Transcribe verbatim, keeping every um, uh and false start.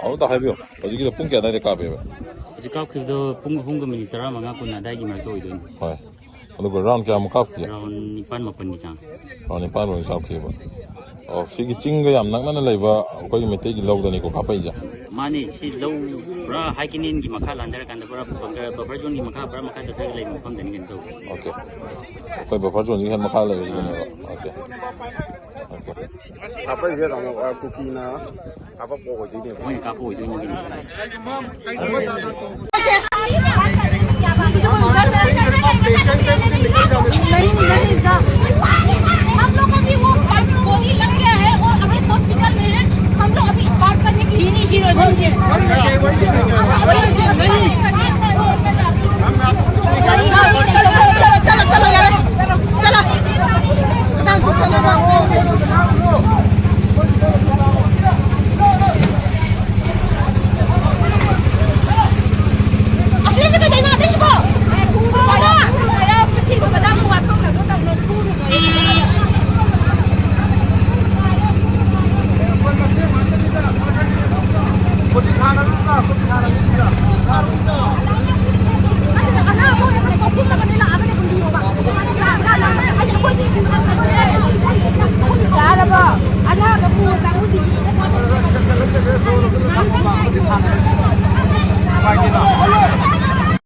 ꯑꯃꯨꯛꯇ ꯍꯥꯏꯕꯤꯌꯨ, ꯍꯧꯖꯤꯛꯀꯤꯗꯣ ꯄꯨꯡ ꯀꯌꯥ ꯑꯗꯥꯏꯗ ꯀꯥꯞꯄꯦꯕ? ꯍꯧꯖꯤꯛ ꯀꯥꯞꯈꯤꯕꯗꯣ ꯄꯨꯡ ꯑꯍꯨꯝꯒ ꯃꯤꯅꯤꯠ ꯇꯔꯥꯃꯉꯥ ꯀꯨꯟ ꯑꯗꯥꯏꯒꯤ ꯃꯔꯛꯇ ꯑꯣꯏꯗꯣꯏꯅꯤ꯫ ꯍꯣꯏ꯫ ꯑꯗꯨꯒ ꯔꯥꯎꯟ ꯀꯌꯥꯃꯨꯛ ꯀꯥꯞꯈꯤꯒꯦ? ꯔꯥꯎꯟ ꯅꯤꯄꯥꯟ ꯃꯥꯄꯟꯒꯤ ꯆꯥꯡ꯫ ꯔꯥꯎꯟ ꯅꯤꯄꯥꯟ ꯃꯥꯄꯟ ꯀꯥꯞꯈꯤꯑꯕ꯫ ꯑꯣ, ꯁꯤꯒꯤ ꯆꯤꯡꯒ ꯌꯥꯝ ꯅꯛꯅꯅ ꯂꯩꯕ ꯑꯩꯈꯣꯏꯒꯤ ꯃꯩꯇꯩꯒꯤ ꯂꯧꯗꯅꯤꯀꯣ ꯀꯥꯞꯄꯛꯏꯁꯦ? ꯃꯥꯅꯦ, ꯁꯤ ꯂꯧ ꯄꯨꯔꯥ ꯍꯥꯏ ꯀꯦꯅꯦꯜꯒꯤ ꯃꯈꯥ ꯂꯥꯟꯊꯔꯀꯥꯟꯗ ꯄꯨꯔꯥ ꯕꯐꯔ, ꯕꯐꯔ ꯖꯣꯟꯒꯤ ꯃꯈꯥ, ꯄꯨꯔꯥ ꯃꯈꯥ ꯆꯠꯊꯔꯒ ꯂꯩꯕ ꯃꯐꯝꯗꯅꯤ ꯀꯩꯅꯣ ꯇꯧꯕ꯫ ꯑꯣꯀꯦ꯫ ꯑꯩꯈꯣꯏ ꯕꯐꯔ ꯖꯣꯟꯁꯤꯒꯤ ꯍꯦꯛ ꯃꯈꯥ ꯂꯩꯕꯁꯤꯗꯅꯦꯕ꯫ ꯑꯣꯀꯦ꯫ ꯑꯣꯀꯦ꯫ ꯍꯥꯞꯄꯛꯏꯁꯦ ꯇꯥꯃꯣ, ꯑ, ꯀꯨꯀꯤꯅ ꯍꯥꯄꯛꯄ ꯑꯣꯏꯗꯣꯏꯅꯦꯕ꯫ ꯃꯣꯏꯅ ꯀꯥꯞꯄ ꯑꯣꯏꯗꯣꯏꯅꯤ ꯀꯩꯅꯣ꯫ हम लोग अभी वो गोली लग गया है और अभी हॉस्पिटल में है। हम लोग अभी बात करने की